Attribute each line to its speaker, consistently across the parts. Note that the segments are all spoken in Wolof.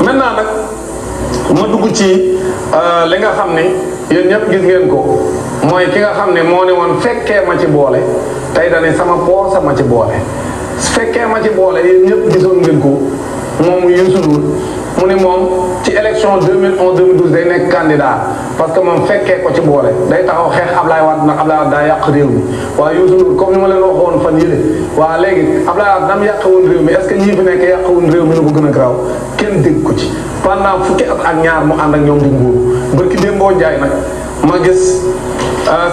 Speaker 1: maintenant nag ma dugg ci li nga xam ne yéen ñëpp gis ngeen ko mooy ki nga xam ne moo ne woon fekkee ma ci boole tey dane sama poos ma ci boole fekkee ma ci boole yéen ñëpp gisoon ngeen ko moom Youssou Ndour mu ne moom ci élection 2011 2012 day nekk candidat parce que moom fekkee ko ci boole day taxaw xeex Ablaye Wade nag Ablaye Wade daa yàq réew mi waaye Youssou Ndour comme ni ma leen waxoon fan yële waa léegi Ablaye Wade nam yàq woon réew mi est ce que ñii fi nekk yàq woon réew mi lu ko gën a garaaw kenn dégg ko ci pendant fukki at ak ñaar mu ànd ak ñoom di nguur barki démboo Njaay nag ma gis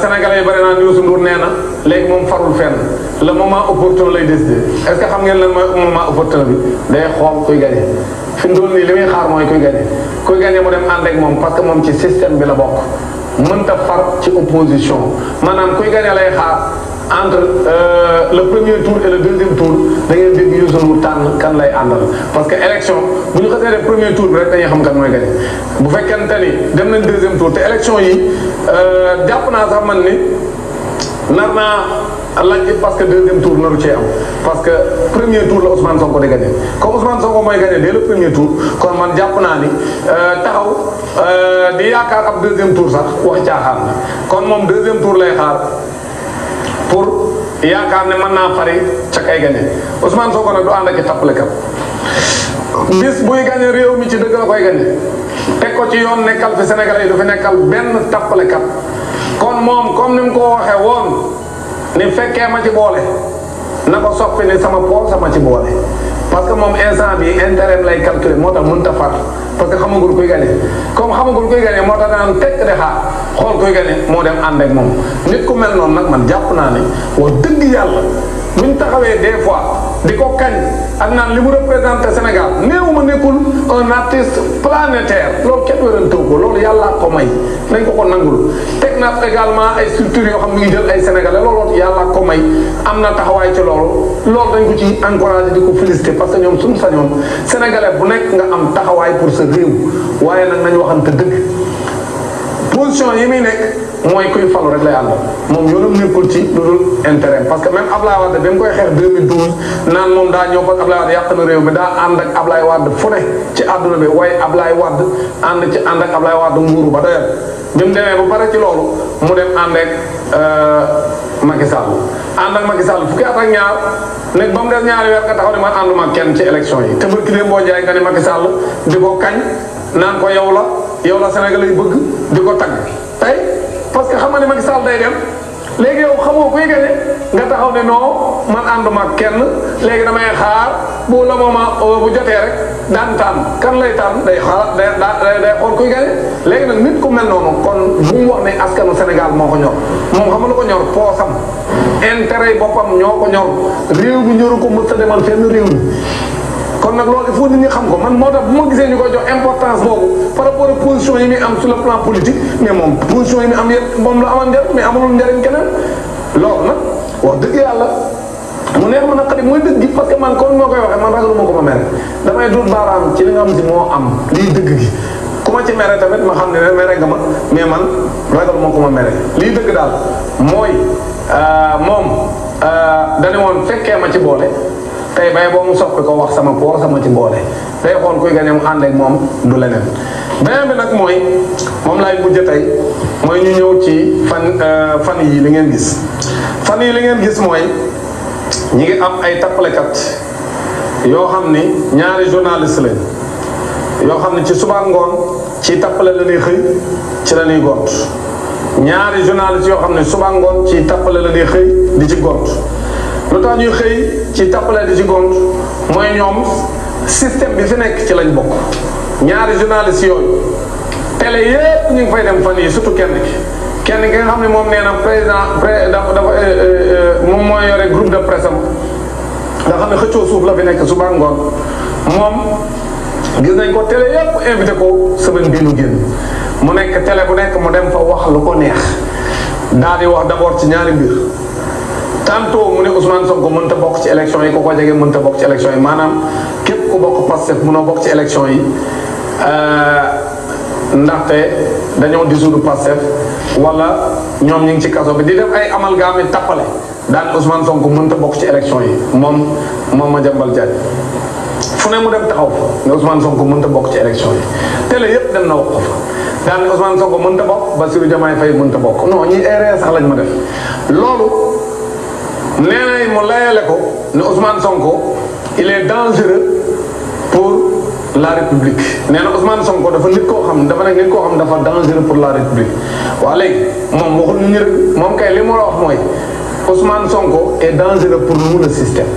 Speaker 1: Sénégalais yi bari naan Youssou Ndour nee na léegi moom farul fenn le moment opportun lay décider est ce que xam ngeen lan mooy moment opportun bi day xool kuy gagné fi mu toll nii li muy xaar mooy kuy gagné mu dem ànd ak moom parce que moom ci système bi la bokk mënta far ci opposition maanaam kuy gagné lay xaar entre le premier tour et le deuxième tour da ngeen dégg Youssou Ndour tànn kan lay àndal parce que élection bu ñu xasee def premier tour bi rek dañuy xam kan mooy gagné bu fekkente ni dem nañ deuxième tour te élection yi jàpp naa sax man ni nar naa laaj parce que deuxième tour naru cee am parce que premier tour la Ousmane Sonko di gagné comme Ousmane Sonko mooy gagné dès le premier tour kon man jàpp naa ni taxaw di yaakaar ab deuxième tour sax wax caaxaan na kon moom deuxième tour lay xaar pour yaakaar ne mën naa fari ca kay gagné Ousmane Sonko nag du ànd ak i tappalekat bis buy gagné réew mi ci dëgg la koy gagné teg ko ci yoon nekkal fi Sénégalais yi du fi nekkal benn tappalekat kon moom comme ni mu ko waxee woon ni fekkee ma ci boole na ko soppi ni sama poos sama ci boole parce que moom instant bi intérêt lay calculer moo tax mënut a far parce que xamagul kuy gagné comme xamagul kuy gagné moo tax daan tekk de xaar xool kuy gagné moo dem ànd ak moom nit ku mel noonu nag man jàpp naa ne wax dëgg yàlla buñ taxawee des fois di ko kañ ak naan li mu représenté Sénégal néew ma nekkul un artiste planétaire loolu kenn wérantew ko loolu yàllaa ko may nañ ko nangul teg na également ay structures yoo xam ne ngi jël ay sénégalais loolu yàllaa ko may am na taxawaay ci loolu dañ ko ci encouragé di ko félicité parce que ñoom suñu sañoon sénégalais bu nekk nga am taxawaay pour sa réew waaye nag nañu waxante dëgg position yi muy nekk mooy kuy falu rek lay àndal moom yoonam nekkul ci lu dul intérêt parce que même Ablaye Wade ba mu koy xeex 2012 naan moom daa ñëw parce que Ablaye Wade yàq na réew mi daa ànd ak Ablaye Wade fu ne ci àdduna bi waaye Ablaye Wade ànd ak Ablaye Wade nguuru ba doyal bi mu demee ba pare ci loolu mu dem ànd ak Macky Sall ànd ak Macky Sall fukki at ak ñaar léegi ba mu des ñaari weer nga taxaw ne man ànduma kenn ci élection yi te barki démb boo jaay nga ne Macky Sall di ko kañ naan ko yow la Sénégal lay bëgg di ko tagg tey parce que xam nga ne Macky Sall day dem léegi yow xamoo kuy gagné nga taxaw ne non man ànduma kenn léegi damay xaar bu la moment bu jotee rek daan tànn kan lay tànn day xaar day xool kuy gagné léegi nag nit ku mel noonu kon bu mu wax ne askanu Sénégal moo ko ñor moom xam nga lu ko ñor poosam intérêt yi boppam ñoo ko ñor réew mi ñoru ko mës a demal fenn réew mi kon nag loolu il faut nit ñi xam ko man moo tax bu ma gisee ñu koy jox importance boobu par rapport ak position yi muy am sur le plan politique mais moom position yi muy am yëpp moom la amal njëriñ mais amalul njëriñ keneen loolu nag wax dëgg yàlla mu neex ma naqari mooy dëgg gi parce que man comme moo koy waxee man ragaluma ko ma mere damay dut baaraam ci li nga xam si moo am lii dëgg gi ku ma ci mere tamit ma xam ne mere nga ma mais man ragaluma ko ma mere lii dëgg daal mooy moom dañu woon fekkee ma ci boole tey bay boo mu soppi ko wax sama poos sama ci boole day xool kuy gagné mu ànd ak moom du leneen beneen bi nag mooy moom laay mujj tey mooy ñu ñëw ci fan yi li ngeen gis fan yi li ngeen gis mooy ñi ngi am ay tappalekat yoo xam ni ñaari journaliste lañ yoo xam ne ci suba ngoon ci tappale la ñuy xëy ci la ñuy gont ñaari journaliste yoo xam ne suba ngoon ci tappale la ñuy xëy di ci gont lu tax ñuy xëy ci tappale di ci gont mooy ñoom système bi fi nekk ci lañ bokk ñaari journaliste yooyu télé yépp ñu ngi fay dem fan yi surtout kenn ki nga xam ne moom nee na président dafa moom mooy yore groupe de presse am nga xam ne xëccoo suuf la fi nekk suba ngoon moom gis nañ ko télé yépp invité ko semaine bii nu génn mu nekk télé bu nekk mu dem fa wax lu ko neex daal di wax d'abord ci ñaari mbir tantôt mu ne Ousmane Sonko mënta bokk ci élection yi ku ko jege mënta bokk ci élection yi maanaam képp ku bokk Pastef mënoo bokk ci élection yi ndaxte dañoo dissoudre Pastef wala ñoom ñu ngi ci kaso bi di def ay amalgame tappale daan Ousmane Sonko mënta bokk ci élection yi moom Madiambal Diagne fu ne mu dem taxaw fa ne Ousmane Sonko mënta bokk ci élection yi télé yëpp dem na wax ko fa daal ne Ousmane Sonko mënta bokk Bassirou Diomaye Faye mënta bokk non ñi erreur sax lañ ma def loolu nee nañ mu layale ko ne Ousmane Sonko il est dangereux pour la République nee na Ousmane Sonko dafa nit koo xam dafa nekk nit koo xam dafa dangereux pour la République waa léegi moom waxul ñu rek moom kay li mu la wax mooy Ousmane Sonko est dangereux pour nous le système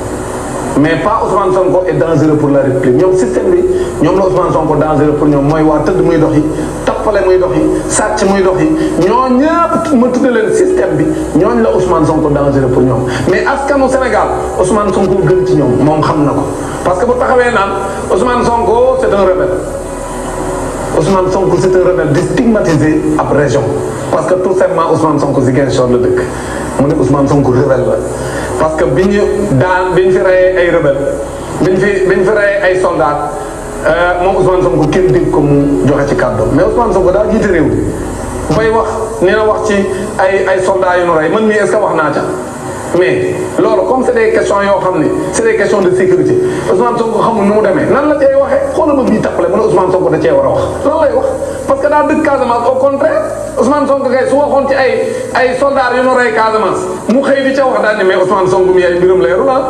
Speaker 1: mais pas Ousmane Sonko est dangereux pour la République ñoom système bi ñoom la Ousmane Sonko dangereux pour ñoom mooy waa tëdd muy dox yi tappale muy dox yi sàcc muy dox yi ñoo ñëpp ma tudde leen système bi ñooñ la Ousmane Sonko dangereux pour ñoom mais askanu Sénégal Ousmane Sonko gën ci ñoom moom xam na ko parce que bu taxawee naan Ousmane Sonko c'est un rebelle Ousmane Sonko c'est un rebelle di stigmatiser ab région parce que tout simplement Ousmane Sonko Ziguinchor la dëkk mu ne Ousmane Sonko rebelle la parce que bi ñu fi reyee ay rebelle biñ fi reyee ay soldats moom Ousmane Sonko kenn dégg ko mu joxe ci kàddoom mais Ousmane Sonko daa jiite réew mi bay wax nee na wax ci ay soldats yu nu rey man mii est-ce que wax naa ca mais loolu comme c'est des questions yoo xam ne c'est des questions de sécurité Ousmane Sonko xamul nu mu demee nan la cay waxee xoolal ma bii tappale mu ne Ousmane Sonko da cee war a wax lan lay wax parce que daa dëkk Casamance au contraire Ousmane Sonko kay su waxoon ci ay soldats yu nu rey Casamance mu xëy di ca wax daal ni mais Ousmane Sonko mi ay mbiram leeru lan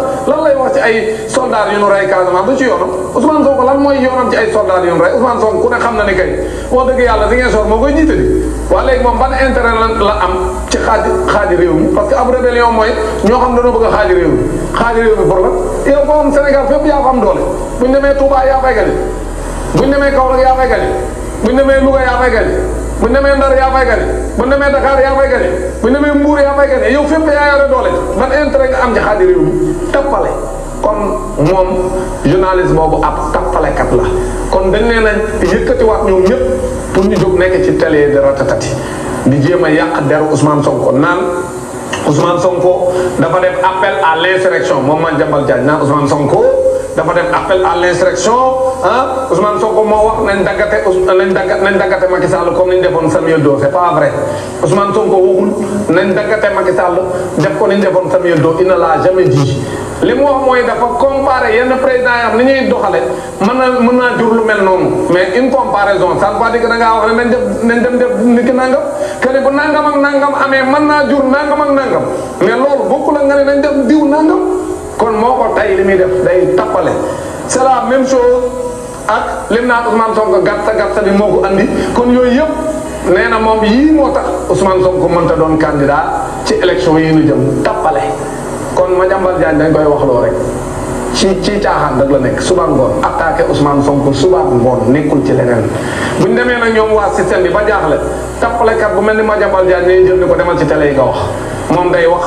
Speaker 1: lay wax ci ay soldats yu nu rey Casamance du ci yoonam Ousmane Sonko lan mooy yoonam ci ay soldats yu nu rey Ousmane Sonko ku ne xam na ni kay wax dëgg yàlla Ziguinchor moo koy jiite di waa léegi moom ban intérêt la am ci xaaji réew mi parce que ab rébellion mooy ñoo xam dañoo bëgg a xaaji réew mi pour la yow ko am Sénégal fépp yaa ko am doole buñ demee Touba yaa fay gani buñ demee Kaolack yaa fay gani buñ demee Louga yaa fay gani buñ demee Ndar yaa fay gani buñ demee Dakar yaa fay gani buñ demee Mbour yaa fay gani yow fépp yaa yore doole ban intérêt nga am ci xaaji réew mi tappale kon moom journaliste boobu ab tappalekat la kon dañ leen a yëkkatiwaat ñoom ñëpp pour ñu jóg nekk ci télé de ratatati di jéem a yàq deru Ousmane Sonko naan Ousmane Sonko dafa def appel à l'insurrection moom Madiambal Diagne naan Ousmane Sonko dafa def appel à l'insurrection ah Ousmane Sonko moo wax nañ daggate Macky Sall comme ni ñu defoon Samuel Doe c'est pas vrai Ousmane Sonko waxul nañ daggate Macky Sall def ko ni ñu defoon Samuel Doe il ne l'a jamais dit li mu wax mooy dafa comparer yenn président yi am ni ñuy doxale mën naa jur lu mel noonu mais une comparaison ça veut pas dire que da ngaa wax ne nañ dem def ni ki nangam que ne bu nangam ak nangam amee mën naa jur nangam ak nangam mais loolu bokkul ak nga ne nañ def diw nangam kon moo ko tay li muy def day tappale c'est la même chose ak lim naa Ousmane Sonko gàtta bi moo ko andi kon yooyu yëpp nee na moom yii moo tax Ousmane Sonko mënta doon candidat ci élection yi ñu jëm tappale kon Madiambal Diagne dañ koy wax loo rek ci caaxaan rek la nekk suba ngoon attaqué Ousmane Sonko suba ngoon nekkul ci leneen buñ demee nag ñoom waa système bi ba jaaxle tappalekat bu mel ni Madiambal Diagne ñuy jël ni ko demal ci télé yi nga wax moom day wax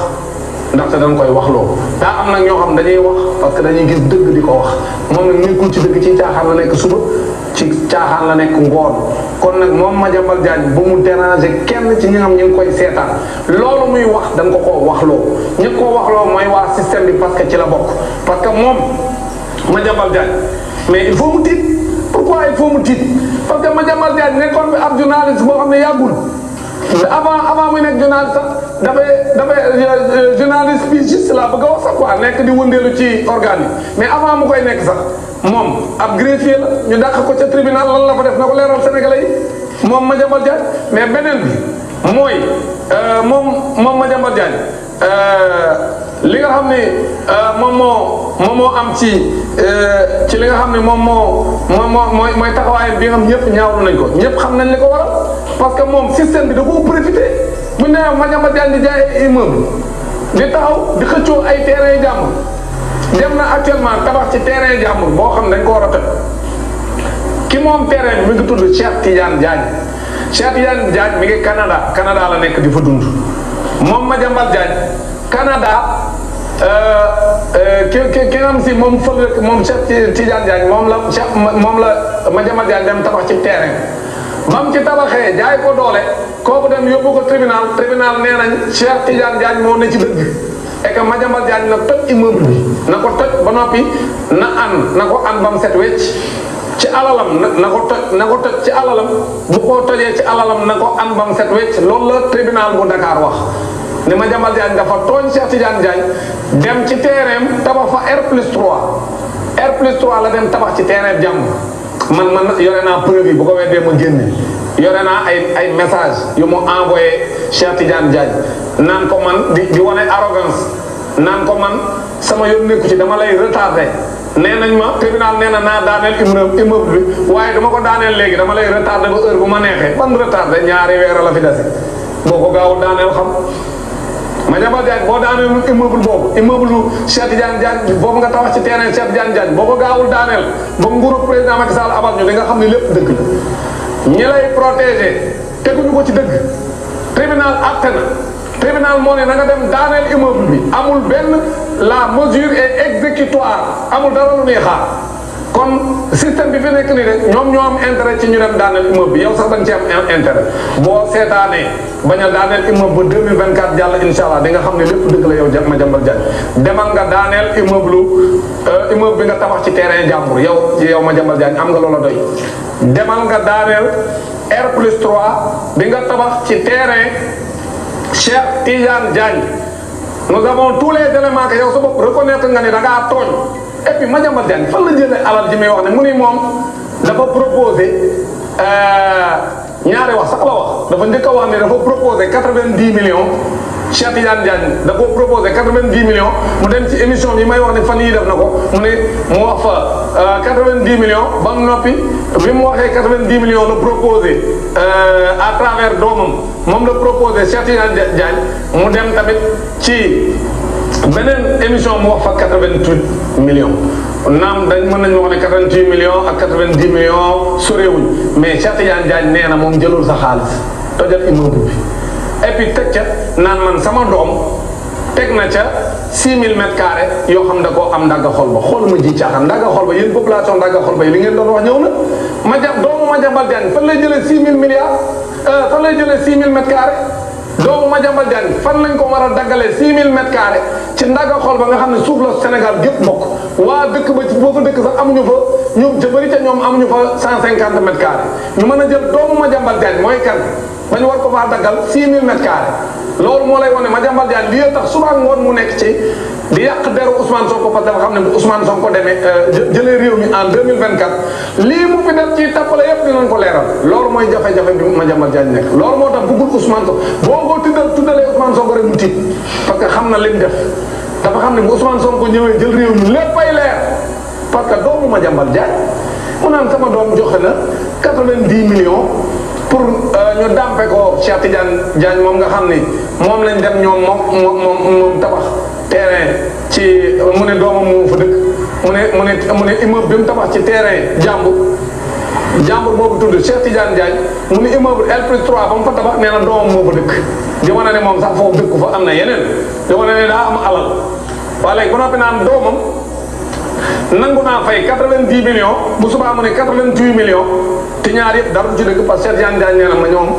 Speaker 1: ndaxte dañ koy wax loo daa am nag ñoo xam dañuy wax parce que dañuy gis dëgg di ko wax moom nag nekkul ci dëgg ci caaxaan la nekk suba ci caaxaan la nekk ngoon kon nag moom Madiambal Diagne bu mu déranger kenn ci ñi nga xam ñu ngi koy seetaan loolu muy wax dañ ko koo waxloo ñi ko waxloo mooy waa système bi parce que ci la bokk parce que moom Madiambal Diagne mais il faut mu tiit pourquoi il faut mu tiit parce que Madiambal Diagne nekkoon bi ab journaliste boo xam ne yàggul avant muy nekk journaliste sax dafay journaliste bi juste la bëgg a wax sax quoi nekk di wëndeelu ci organe yi mais avant mu koy nekk sax moom ab greffier la ñu dàq ko ca tribunal lan la fa def na ko leeral Sénégalais yi moom Madiambal Diagne mais beneen bi mooy moom Madiambal Diagne li nga xam ne moom moo am ci li nga xam ne moom mooy taxawaayam bi nga xam ñëpp ñaawlu nañ ko ñëpp xam nañ li ko waral parce que moom système bi da koo profité bu ñu nee Madiambal Diagne di jaay immeuble di taxaw di xëccoo ay terrain jàmbur dem na actuellement tabax ci terrain jàmbur boo xam ne dañ ko war a toj ki moom terrain bi mi ngi tudd Cheikh Tidiane Diagne mi ngi Canada la nekk di fa dund moom Madiambal Diagne Canada ki nga xam si moom fële moom Cheikh Tidiane Diagne moom la Madiambal Diagne dem tabax ci terrain bam ci tabaxee jaay ko doole kooku dem yóbbu ko tribunal nee nañ Cheikh Tidiane Diagne moo ne ci dëgg et que Madiambal Diagne na toj immeuble bi na ko toj ba noppi na ko an bam set wecc ci alalam na ko toj ci alalam bu ko tojee ci alalam na ko an bam set wecc loolu la tribunal bu Dakar wax ne Madiambal Diagne dafa tooñ Cheikh Tidiane Diagne dem ci terrain tabax fa R+3 R+3 la dem tabax ci terrain jàmm man yore naa preuve yi bu ko weddee ma génne yore naa ay message yu mu envoyé Cheikh Tidiane Diagne naan ko man di wane arrogance naan ko man sama yoon nekku ci dama lay retardé nee nañ ma tribunal nee na naa daaneel immeuble bi waaye dama ko daaneel léegi dama lay retardé ba heure bu ma neexee ban retardé ñaari weer la fi dese boo ko gaawul daaneel xam Madiambal Diagne boo daaneel immeuble lu Cheikh Tidiane Diagne boobu nga tabax ci terrain Cheikh Tidiane Diagne boo ko gaawul daaneel ba nguuru président Macky Sall abal ñu di nga xam ne lépp dëgg la ñi lay protégé teguñu ko ci dëgg tribunal àtte na tribunal moo ne na nga dem daaneel immeuble bi amul benn la mesure est exécutoire amul dara lu ñuy xaar kon système bi fi nekk nii rek ñoom ñoo am intérêt ci ñu dem daaneel immeuble bi yow sax da nga ci am intérêt boo seetaanee bañ a daaneel immeuble ba 2024 jàll incha allah di nga xam ne lépp dëgg la yow Madiambal Diagne demal nga daaneel immeuble bi nga tabax ci terrain jàmbur yow Madiambal Diagne am nga loola doy demal nga daaneel R+3 bi nga tabax ci terrain Cheikh Tidiane Diagne nous avons tous les éléments que yow sa bopp reconnaître nga ni da ngaa tooñ et puis Madiambal Diagne fan la jëlee alal ji muy wax ne mu ni moom dafa proposé ñaari wax sax la wax dafa njëkk a wax ne dafa proposé 90 millions Cheikh Tidiane Diagne da ko proposé 90 millions mu dem ci émission bi may wax ne fan yii def na ko mu ne mu wax fa 90 millions ba mu noppi bi mu waxee 90 millions la proposé à travers doomam moom la proposé Cheikh Tidiane Diagne mu dem tamit ci beneen émission mu wax fa 88 millions naam dañ mën nañu wax ne 88 millions ak 90 millions sorewuñ mais Cheikh Tidiane Diagne nee na moom jëlul sa xaalis tojal immeuble bi et puis teg ca naan man sama doom teg na ca 6000 mètres carrés yoo xam da koo am ndagga xol ba xool ma ji caaxaan ndagga xol ba yéen population ndagga xol ba yi li ngeen doon wax ñëw na doomu Madiambal Diagne fan lay jëlee 6000 milliards fan lay jëlee 6000 mètres carrés doomu Madiambal Diagne fan lañ ko war a daggalee 6000 mètres carrés ci ndagga xol ba nga xam ne suuf la Sénégal gépp bokk waa dëkk ba ci boobu dëkk sax amuñu fa ñu jëbëri ca ñoom amuñu fa 150 mètres carrés ñu mën a jël doomu Madiambal Diagne mooy kan ba ñu war ko faa daggal 6000 mètres carrés loolu moo lay wane Madiambal Diagne lii tax suba ngoon mu nekk ci di yàq deru Ousmane Sonko parce que dafa xam ne bu Ousmane Sonko demee jëlee réew mi en 2024 lii mu fi def ci tappale yëpp dinañ ko leeral loolu mooy jafe-jafe bi Madiambal Diagne nekk loolu moo tax bëggul Ousmane Sonko boo ko tuddalee Ousmane Sonko rek mu tiit parce que xam na lim def dafa xam ne bu Ousmane Sonko ñëwee jël réew mi léppay leer parce que doomu Madiambal Diagne mu naan sama doom joxe na 90 millions pour ñu dàmpe ko Cheikh Tidiane Diagne moom nga xam ni moom lañ dem ñoom moom tabax terrain ci mu ne doomam moo fa dëkk mu ne immeuble bi mu tabax ci terrain jàmbur boobu tudd Cheikh Tidiane Diagne mu ne immeuble R+3 ba mu fa tabax nee na doomam moo fa dëkk di wane ne moom sax foofu dëkku fa am na yeneen di wane ne daa am alal waaye léegi bu noppi naan doomam nangu naa fay 90 millions bu subaa mu ne 88 millions te ñaar yëpp dara du ci dëgg parce que Cheikh Tidiane Diagne nee na ma ñoom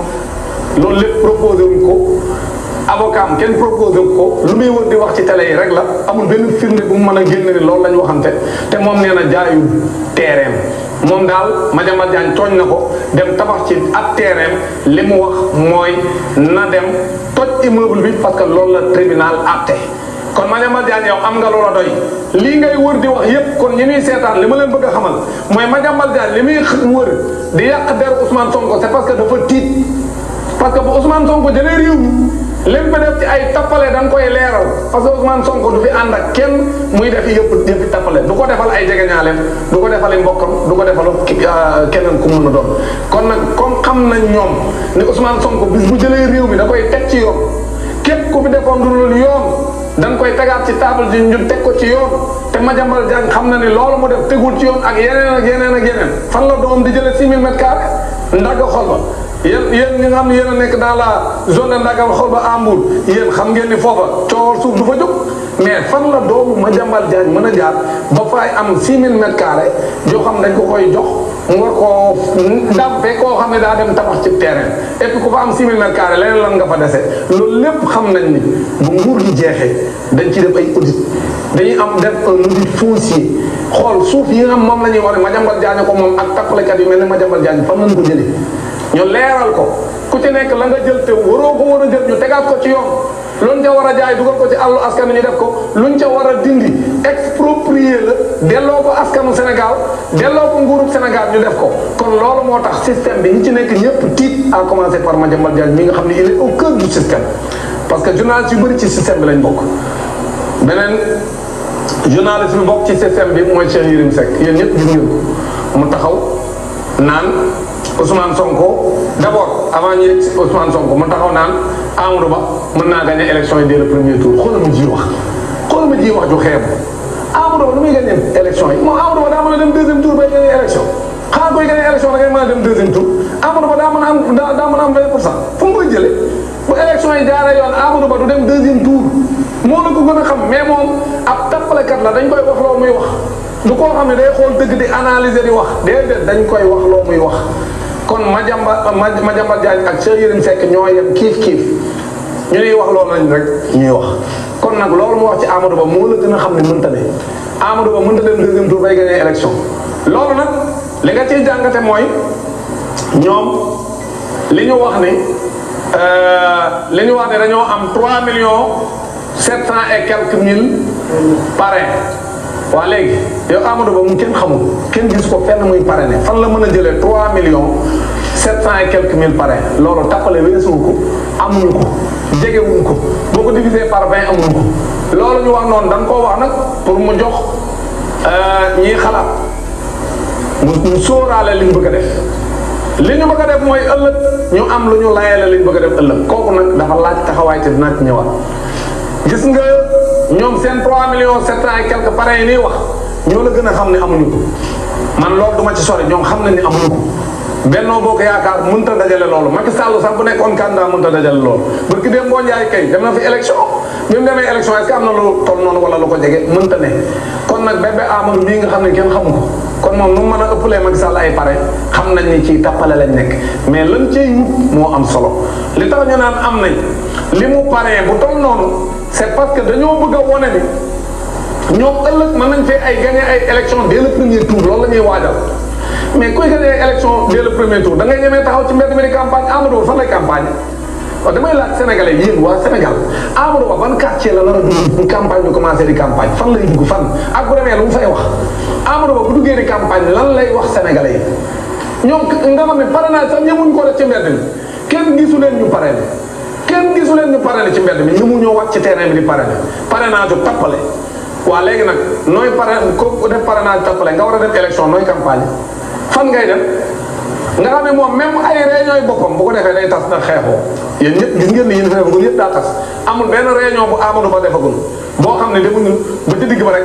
Speaker 1: loolu lépp proposé wuñ ko avocat am kenn proposé ko lu muy wër di wax ci télé yi rek la amul benn firnde bu mu mën a génne ni loolu la ñu waxante te moom nee na jaayul terrain moom daal Madiambal Diagne tooñ na ko dem tabax ci ab terrain li mu wax mooy na dem toj immeuble bi parce que loolu la tribunal àtte kon Madiambal Diagne yow am nga loola doy lii ngay wër di wax yépp kon ñi muy seetaan li ma leen bëgg a xamal mooy Madiambal Diagne li muy wër di yàq der Ousmane Sonko c'est parce que dafa tiit parce que bu Ousmane Sonko jëlee réew mi lim fa def ci ay tappale dañ koy leeral parce que Ousmane Sonko du fi ànd ak kenn muy def yëpp tappale du ko defal ay jegeñaaleem du ko defal mbokkam du ko defal keneen ku mën a doon kon nag comme xam nañ ñoom ne Ousmane Sonko bis bu jëlee réew mi da koy teg ci yoon képp ku fi defoon du loolu yoon dañ koy tegaat ci table ji ñu teg ko ci yoon te Madiambal Diagne xam na ni loolu mu def tegul ci yoon ak yeneen fan la doom di jëlee 6000 mètres carrés ndagga xol ba yéen ñi nga xam ne yéen a nekk dans la zone de ndagga xol ba Ambour yéen xam ngeen ni foofa coowal suuf du fa jóg mais fan la doomu Madiambal Diagne mën a jaar ba fay am 6000 mètres carrés joo xam dañ ko koy jox mu war koo ndàmpe koo xam ne daa dem tabax ci terrain et puis ku fa am 6000 mètres carrés leneen lan nga fa dese loolu lépp xam nañ ni bu nguur gi jeexee dañ ci def ay audit dañuy am def un audit foncier xool suuf yi nga xam moom la ñuy wax ne Madiambal Diagne ko moom ak tappalekat yu mel ne Madiambal Diagne fan lañ ko jëlee ñu leeral ko ku ci nekk la nga jël te waroo ko war a jël ñu tegaat ko ci yoon luñ ca war a jaay dugal ko ci àllu askan ñu def ko luñ ca war a dindi exproprier la delloo ko askanu Sénégal delloo ko nguurub Sénégal ñu def ko kon loolu moo tax système bi ñi ci nekk ñëpp tiit à commencer par Madiambal Diagne mi nga xam ne il est au cœur du système parce que journaliste yu bëri ci système bi lañ bokk beneen journaliste bi bokk ci système bi mooy Cheikh Yérim Seck yéen ñëpp gis ngeen ko mu taxaw naan Ousmane Sonko d'abord avant ñu Ousmane Sonko mu taxaw naan Amadou Ba mën naa gagner élection yi dès le premier tour xoolal ma ji wax ju xeebu Amadou Ba nu muy gagner élection yi moom Amadou Ba daa mën a dem deuxième tour bay gagner élection xanaa koy gagner élection da ngay mën a dem deuxième tour Amadou Ba daa mën a am 20% fu mu koy jëlee bu élection yi jaaree yoon Amadou Ba du dem deuxième tour moo la ko gën a xam mais moom ab tappalekat la dañ koy wax loo muy wax du koo xam ne day xool dëgg di analyser di wax déedéet dañ koy wax loo muy wax kon Madiambal Diagne ak Cheikh Yérim Seck ñoo yem kiif ñu ñuy wax loolu nañ rek ñuy wax kon nag loolu mu wax ci Amadou Ba moo la gën a xam ne mënta ne Amadou Ba mënta dem deuxième tour bay gagner élection loolu nag li nga ciy jàngate mooy ñoom li ñu wax ni dañoo am 3 millions 700 et quelques mille parrains waa léegi yow Amadou Ba mu kenn xamul kenn gis ko fenn muy parrainé fan la mën a jëlee 3 millions 700 et quelques mille parrains loolu tappale weesuwu ko amuñu ko jegewuñ ko boo ko divisé par 20 amuñu ko loolu ñu wax noonu dañ koo wax nag pour mu jox ñiy xalaat mu sóoraale li ñu bëgg a def li ñu bëgg a def mooy ëllëg ñu am lu ñu layale li ñu bëgg a def ëllëg kooku nag dafa laaj taxawaay te dinaa ci ñëwaat gis nga ñoom seen 3 millions 700 et quelques parrains yi nii wax ñoo la gën a xam ne amuñu ko man loolu duma ci sori ñoom xam nañ ni amuñu ko Benno Bokk Yaakaar mënut a dajale loolu Macky Sall sax bu nekkoon candidat mënut a dajale loolu parce que dem boo njaay kay dem na fi élection bi mu demee élection est-ce que am na lu toll noonu wala lu ko jege mënta ne kon nag bébé Amadou bii nga xam ne kenn xamu ko kon moom nu mu mën a ëppalee Macky Sall ay pare xam nañ ni ci tappale lañ nekk mais lan cay wut moo am solo li tax ñu naan am nañ li mu paree bu toll noonu c'est parce que dañoo bëgg a wone ni ñoom ëllëg mën nañ fee ay gagné ay élection dès le premier tour loolu la ñuy waajal mais kuy gagné ay élection dès le premier tour da ngay ñemee taxaw ci mbedd mi di campagne Amadou Ba fan lay campagne waaw damay laaj sénégalais yéen waa Sénégal Amadou Ba ban quartier la nar a dugg bu campagne bi commencé di campagne fan lay dugg fan ak bu demee lu mu fay wax Amadou Ba bu duggee di campagne lan lay wax sénégalais yi ñoom nga xam ne parrainage sax ñemuñ ko def ci mbedd mi kenn gisu leen ñu parrainé kenn gisu leen ñu parrainé ci mbedd mi ñu mu ñoo wàcc ci terrain bi di parrainage bu tappale waa léegi nag nooy ko def parrainage tappale nga war a def élection nooy campagne fan ngay def nga xam ne moom même ay réunion yi boppam bu ko defee day tas na xeexoo yéen ñëpp gis ngeen ni yéen defagul yëpp daa tas amul benn réunion bu Amadou Ba defagul boo xam ne demuñu ba ci digg ba rek